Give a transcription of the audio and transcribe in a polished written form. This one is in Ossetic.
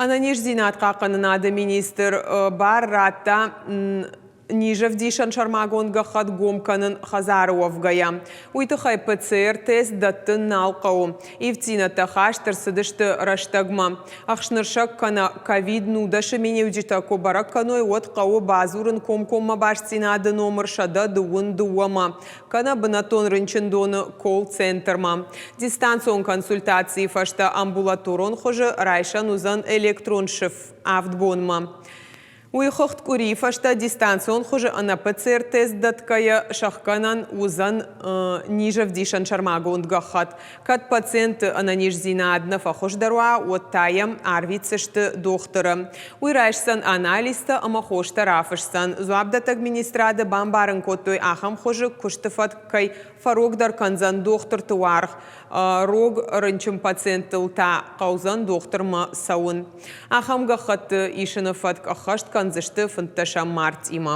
Ӕнӕниздзинад хъахъхъӕнынады министр бар радта низӕвдисӕн сӕрмагонд гӕххӕтт гом кӕнын хӕдзары уӕвгӕйӕ. Уый тыххӕй ПЦР-тест дӕттын нал хъӕуы. Ивддзинӕдтӕ хаст ӕрцыдысты рӕстӕгмӕ. Ӕхснырсӕг кӕнӕ ковид-нудӕсы миниуджытӕ куы бӕрӕг кӕной, уӕд хъӕуы бадзурын комкоммӕ бастдзинады номыр 122-мӕ кӕнӕ бынӕттон рынчындоны колл-центрмӕ. Дистанцион консультацийы фӕстӕ амбулаторон хуызы райсӕн уыдзӕн электрон сыф авд бонмӕ. Уый хыгъд къуырийы фӕстӕ дистанцион хуызы ӕнӕ ПЦР-тест дӕтгӕйӕ сӕхгӕнӕн уыдзӕн низӕвдисӕн сӕрмагонд гӕххӕтт. Кӕд пациенты ӕнӕниздзинад нӕ фӕхуыздӕр уа, уӕд та йӕм арвитдзысты дохтыры. Уый райсдзӕн анализтӕ ӕмӕ хостӕ рафысдзӕн. Дзуапдӕттӕг министрады бамбарын кодтой, ахӕм хуызы куысты фӕтк кӕй фӕрогдӕр кӕндзӕн дохтырты уаргъ. Рог рынчын пациенттыл та хъӕудзӕн дохтырмӕ цӕуын. Ахӕм гӕххӕтты исыны фӕтк ӕххӕст кӕндзысты фынддӕсӕм мартъимӕ.